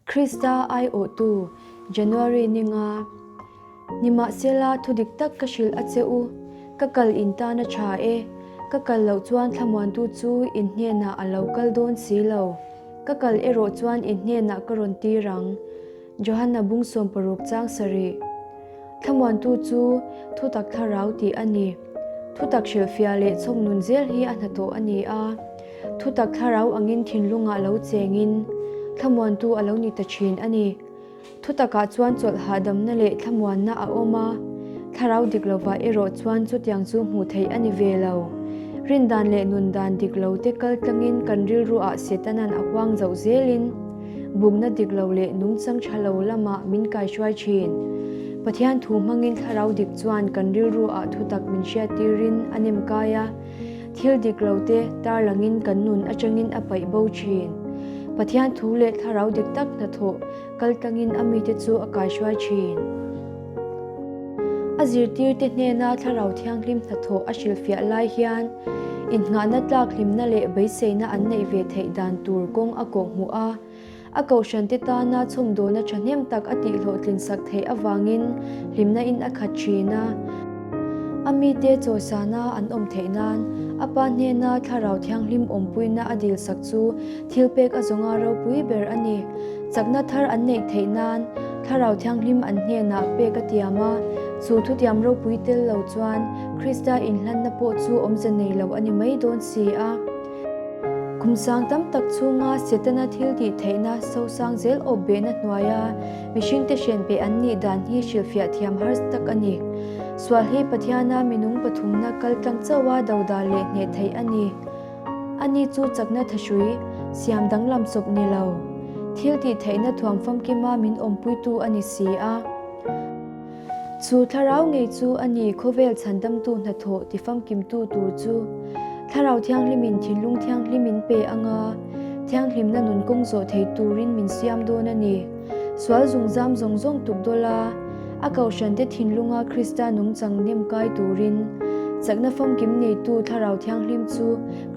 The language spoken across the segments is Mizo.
Krista aiawhtu, January ni nga. Nimahsela, thu dik tak ka hrilh a che u, ka kal in tan a tha e, ka kal loh chuan thlamuantu chu in hnenah a lo kal dawn si lo, ka kal erawh chuan in hnenah ka rawn tir ang. Johanna bung 60 chang sarih. Thlamuantu chu thutak thlarau tih a ni. Thutak hrilhfiah leh chhawm nun zel hi a hnathawh a ni a. Thutak thlarau angin thinlungah lo chengin thlamuantu a lo ni ta thin a ni. Thutakah chuan chawlh hahdamna leh thlamuanna a awm a, thlarau dik lovah erawh chuan chutiang chu hmuh theih a ni ve lo. Rindan leh nundan dik lo te kal tlangin kan rilruah Setanan a huang zauh zelin bukna dik lo leh nungchang tha lo lamah min kaihruai thin. Pathian thu hmangin thlarau dik chuan kan rilruah thutak min hriattirin a nem kai a. Thil dik lo te tarlangin kan nun atangin a paih bo thin. Pathian thu leh thlarau dik tak hnathawh kal tlangin a mite chu a kaihruai thin. A zirtirte hnena thlarau thianghlim hnathawh a hrilhfiah lai hian innghahna tlak hlimna leh beiseina an neih ve theih dan tur kawng a kawhhmuh a. A kohhrante tana chhawmdawlna thahnem tak a tihhlawhtlin sak theih avangin hlimna in a khat thin a. A mite chawisana an awm theih nan a pa hnena Thlarau Thianghlim awmpuina a dilsak chu thilpek a zawnga ropui ber a ni. Chakna thar an neih theih nan Thlarau Thianghlim an hnenah pek a tiam a, chu thutiam ropui tel lo chuan Krista inhlanna pawh chu awmze nei lo a ni mai dawn si a. Kum sang tam tak chhunga Setana thil tih theihna sosang zel awp behna hnuaia mihringte hren peh an nih dan hi hrilhfiah thiam harsa tak a ni. Sual hi Pathiana minung pathumna kal tlang chauha dodal leh hneh theih a ni. Ani chu chakna thahrui, siam danglam chawp ni lo. Thil tih theihna thuam famkima min awmpuitu a ni si a. Chu thlarau ngei chu a ni khawvel chhandamtu hnathawh tifamkimtu tur chu. Thlarau Thianghlimin thinlung thianghlim min pe anga, thianghlimna nun kawng zawh thei turin min siam dawn a ni. Sual zungzam zawng zawng tuk dawl a, a kohhrante thinlunga Krista nungchang nem kai turin chakna famkim neitu Thlarau Thianghlim chu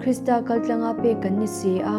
Krista kaltlanga pek kan ni si a.